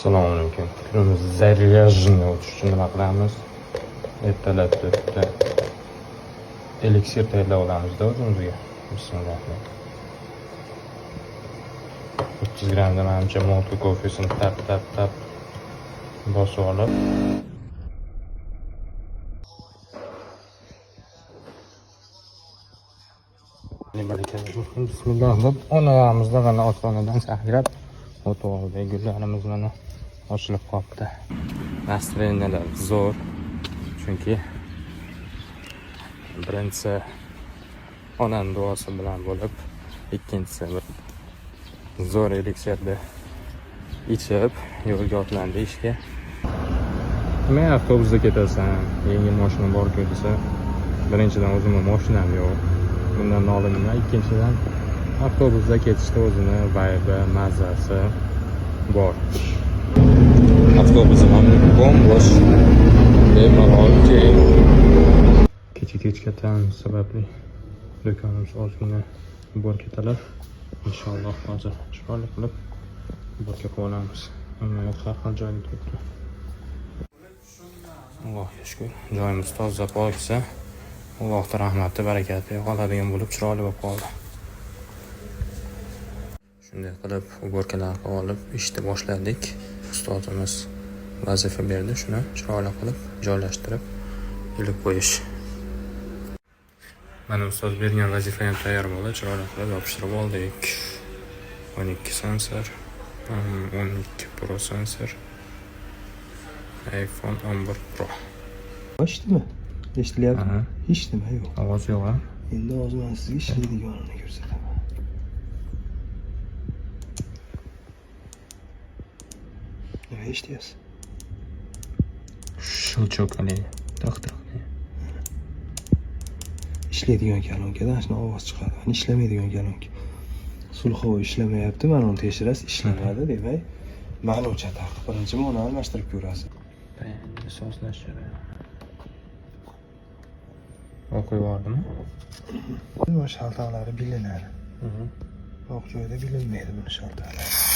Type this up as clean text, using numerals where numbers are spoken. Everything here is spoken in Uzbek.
Assalomu alaykum. Kunimiz заряженный o'tish uchun nima qilamiz? Ertalabda bitta eliksir tayyorlab olamizda o'zimizga. Bismillah. 30 grammda manimcha молотый kofesini tap tap tap bosib olib, bismillah deb o'ng oyog'imizda mana ostonadan sakrab o'tib oldik. Gullarimiz mana ochilib qolibdi. Настроения lar zo'r, chunki birinchisi onam duosi bilan bo'lib, ikkinchisi bir zo'r eliksirni ichib yo'lga otlandi ishga. Nima, avtobusda ketasan, yangi moshina borku desa, birinchidan, o'zimni moshinam yo'q, bundan nolimayman. Ikkinchidan, avtobusda ketishda o'zini vibe, mazasi bor. Avtobusim ham bo'm-bo'sh, bemalol keng. Kecha kech ketganimiz sababli do'konimiz ozgina уборка talab. Inshaalloh, hozir chiroyli qilib уборка qilib olamiz. Hamma yoq har xil joyda turibdi. Allohga shukur, joyimiz toza, pokisa. Allohni rahmati, barakati yo'qoladigan bo'lib, chiroyli bo'lib qoldi. Shunday qilib уборка lar qilib olib, ishni boshladik. Ustozimiz vazifa berdi, shuni chiroyli qilib joylashtirib ilib qo'yish. Mana, ustoz bergan vazifa ham tayyor bo'ldi, chiroyli qilib yopishtirib oldik. 12 sensor, 12 Pro sensor, iPhone 11 Pro. Eshitdimi? Eshitilyapti? Aha. Hech nima yo'q. Ovoz yo'q, a? Endi hozir man sizga ishlaydiganini ko'rsataman. Nima eshityapsiz? Щелчок haligi tiq tiq. Ishlaydigan kolonkadan shuni ovoz chiqadi. Mana, ishlamaydigan kolonka. Слуховой ishlamayapti, mana uni tekshirasiz, ishlamadi, demak, mana chatoq. Birinchi uni almashtirib ko'rasiz. Sozlash jarayoni. O'qib yubordimi? Mana, shaltoqlari bilinadi. Yo'q joyda bilinmaydi buni shaltoqlari.